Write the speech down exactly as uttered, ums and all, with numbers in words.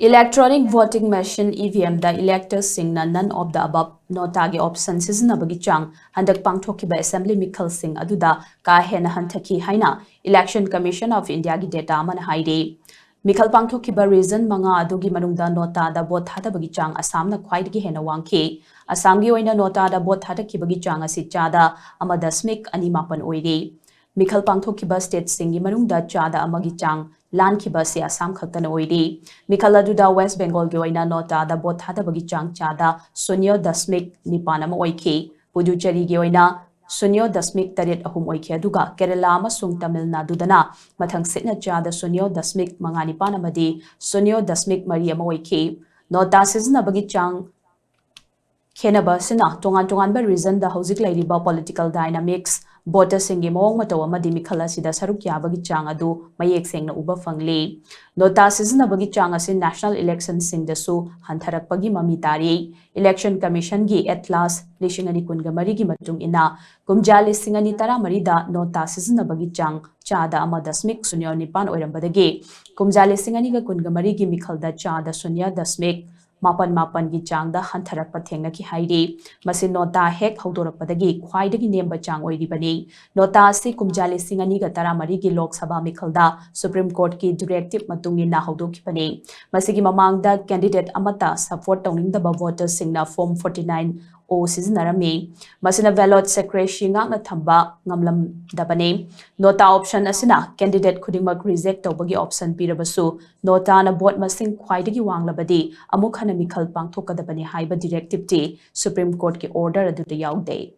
Electronic voting machine, E V M, ꯗ electors ꯁꯤꯡꯅ none of the above NOTAꯒꯤ option ꯁꯤꯖꯤꯟꯅꯕꯒꯤ ꯆꯥꯡ ꯍꯟꯗꯛ ꯄꯥꯡꯊꯣꯛꯈꯤꯕ assembly ꯃꯤꯈꯜꯁꯤꯡ ꯑꯗꯨꯗ ꯀꯥ ꯍꯦꯟꯅ ꯍꯟꯊꯈꯤ ꯍꯥꯏꯅ Election Commission of Indiaꯒꯤ data ꯑꯃꯅ ꯍꯥꯏꯔꯤ꯫ ꯃꯤꯈꯜ ꯄꯥꯡꯊꯣꯛꯈꯤꯕ region ꯃꯉꯥ ꯑꯗꯨꯒꯤ ꯃꯅꯨꯡꯗ NOTAꯗ vote ꯊꯥꯗꯕꯒꯤ ꯆꯥꯡ ꯑꯁꯥꯝꯅ ꯈ꯭ꯋꯥꯏꯗꯒꯤ ꯍꯦꯟꯅ ꯋꯥꯡꯈꯤ꯫ ꯑꯁꯥꯝꯒꯤ ꯑꯣꯏꯅ NOTAꯗ vote ꯊꯥꯗꯈꯤꯕꯒꯤ ꯆꯥꯡ ꯑꯁꯤ ꯆꯥꯗ ꯑꯃ ꯗꯁꯃꯤꯛ ꯑꯅꯤ ꯃꯥꯄꯟ ꯑꯣꯏꯔꯤ꯫ ꯃꯤꯈꯜ ꯄꯥꯡꯊꯣꯛꯈꯤꯕ stateꯁꯤꯡꯒꯤ ꯃꯅꯨꯡꯗ ꯆꯥꯗ ꯑꯃꯒꯤ ꯆꯥꯡ ꯂꯥꯟꯈꯤꯕ ꯑꯁꯤ ꯑꯁꯥꯝ ꯈꯛꯇꯅ ꯑꯣꯏꯔꯤ꯫ ꯃꯤꯈꯜ ꯑꯗꯨꯗ West Bengalꯒꯤ ꯑꯣꯏꯅ NOTAꯗ vote ꯊꯥꯗꯕꯒꯤ ꯆꯥꯡ ꯆꯥꯗ ꯁꯨꯟꯌ ꯗꯁꯃꯤꯛ ꯅꯤꯄꯥꯟ ꯑꯃ ꯑꯣꯏꯈꯤ꯫ ꯄꯨꯗꯨꯆꯦꯔꯤꯒꯤ ꯑꯣꯏꯅ ꯁꯨꯟꯌ ꯗꯁꯃꯤꯛ ꯇꯔꯦꯠ ꯑꯍꯨꯝ ꯑꯣꯏꯈꯤ, ꯑꯗꯨꯒ ꯀꯦꯔꯂꯥ ꯑꯃꯁꯨꯡ ꯇꯥꯃꯤꯜ ꯅꯥꯗꯨꯗꯅ ꯃꯊꯪꯁꯤꯠꯅ ꯆꯥꯗ ꯁꯨꯟꯌ ꯗꯁꯃꯤꯛ ꯃꯉꯥ ꯅꯤꯄꯥꯟ ꯑꯃꯗꯤ ꯁꯨꯟꯌ ꯗꯁꯃꯤꯛ ꯃꯔꯤ ꯑꯃ ꯑꯣꯏꯈꯤ꯫ NOTA ꯁꯤꯖꯤꯟꯅꯕꯒꯤ ꯆꯥꯡ ꯈꯦꯟꯅꯕ ꯑꯁꯤꯅ ꯇꯣꯉꯥꯟ ꯇꯣꯉꯥꯟꯕ regionꯗ ꯍꯧꯖꯤꯛ ꯂꯩꯔꯤꯕ political dynamics, voterꯁꯤꯡꯒꯤ ꯃꯑꯣꯡ ꯃꯇꯧ ꯑꯃꯗꯤ ꯃꯤꯈꯜ ꯑꯁꯤꯗ ꯁꯔꯨꯛ ꯌꯥꯕꯒꯤ ꯆꯥꯡ ꯑꯗꯨ ꯃꯌꯦꯛ ꯁꯦꯡꯅ ꯎꯕ ꯐꯪꯂꯤ꯫ NOTA ꯁꯤꯖꯤꯟꯅꯕꯒꯤ ꯆꯥꯡ ꯑꯁꯤ national electionꯁꯤꯡꯗꯁꯨ ꯍꯟꯊꯔꯛꯄꯒꯤ ꯃꯃꯤ ꯇꯥꯔꯤ꯫ Election Commissionꯒꯤ Atlas ꯂꯤꯁꯤꯡ ꯑꯅꯤ ꯀꯨꯟꯒ ꯃꯔꯤꯒꯤ ꯃꯇꯨꯡ ꯏꯟꯅ, ꯀꯨꯝꯖꯥ ꯂꯤꯁꯤꯡ ꯑꯅꯤ ꯇꯔꯥꯃꯔꯤꯗ NOTA ꯁꯤꯖꯤꯟꯅꯕꯒꯤ ꯆꯥꯡ ꯆꯥꯗ ꯑꯃ ꯗꯁꯃꯤꯛ ꯁꯨꯟꯌ ꯅꯤꯄꯥꯟ ꯑꯣꯏꯔꯝꯕꯗꯒꯤ ꯀꯨꯝꯖꯥ ꯂꯤꯁꯤꯡ ꯑꯅꯤꯒ ꯀꯨꯟꯒ ꯃꯔꯤꯒꯤ ꯃꯤꯈꯜꯗ ꯆꯥꯗ ꯁꯨꯟꯌ ꯗꯁꯃꯤꯛ ꯃꯥꯄꯟ ꯃꯥꯄꯟꯒꯤ ꯆꯥꯡꯗ ꯍꯟꯊꯔꯛꯄ ꯊꯦꯡꯅꯈꯤ ꯍꯥꯏꯔꯤ꯫ ꯃꯁꯤ NOTA ꯍꯦꯛ ꯍꯧꯗꯣꯔꯛꯄꯗꯒꯤ ꯈ꯭ꯋꯥꯏꯗꯒꯤ ꯅꯦꯝꯕ ꯆꯥꯡ ꯑꯣꯏꯔꯤꯕꯅꯤ꯫ NOTA ꯑꯁꯤ ꯀꯨꯝꯖꯥ ꯂꯤꯁꯤꯡ ꯑꯅꯤꯒ ꯇꯔꯥꯃꯔꯤꯒꯤ ꯂꯣꯛ ꯁꯚꯥ ꯃꯤꯈꯜꯗ Supreme Courtꯀꯤ directive ꯃꯇꯨꯡ ꯏꯟꯅ ꯍꯧꯗꯣꯛꯈꯤꯕꯅꯤ꯫ ꯃꯁꯤꯒꯤ ꯃꯃꯥꯡꯗ candidate ꯑꯃꯠꯇ support ꯇꯧꯅꯤꯡꯗꯕ voterꯁꯤꯡꯅ Form forty nine O ꯁꯤꯖꯤꯟꯅꯔꯝꯃꯤ꯫ ꯃꯁꯤꯅ ballot secrecy ꯉꯥꯛꯅ ꯊꯝꯕ ꯉꯝꯂꯝꯗꯕꯅꯤ꯫ NOTA option ꯑꯁꯤꯅ candidate ꯈꯨꯗꯤꯡꯃꯛ reject ꯇꯧꯕꯒꯤ option ꯄꯤꯔꯕꯁꯨ, NOTAꯅ vote ꯃꯁꯤꯡ ꯈ꯭ꯋꯥꯏꯗꯒꯤ ꯋꯥꯡꯂꯕꯗꯤ ꯑꯃꯨꯛ ꯍꯟꯅ ꯃꯤꯈꯜ ꯄꯥꯡꯊꯣꯛꯀꯗꯕꯅꯤ ꯍꯥꯏꯕ directive ꯇꯤ Supreme Courtꯀꯤ order ꯑꯗꯨꯗ ꯌꯥꯎꯗꯦ꯫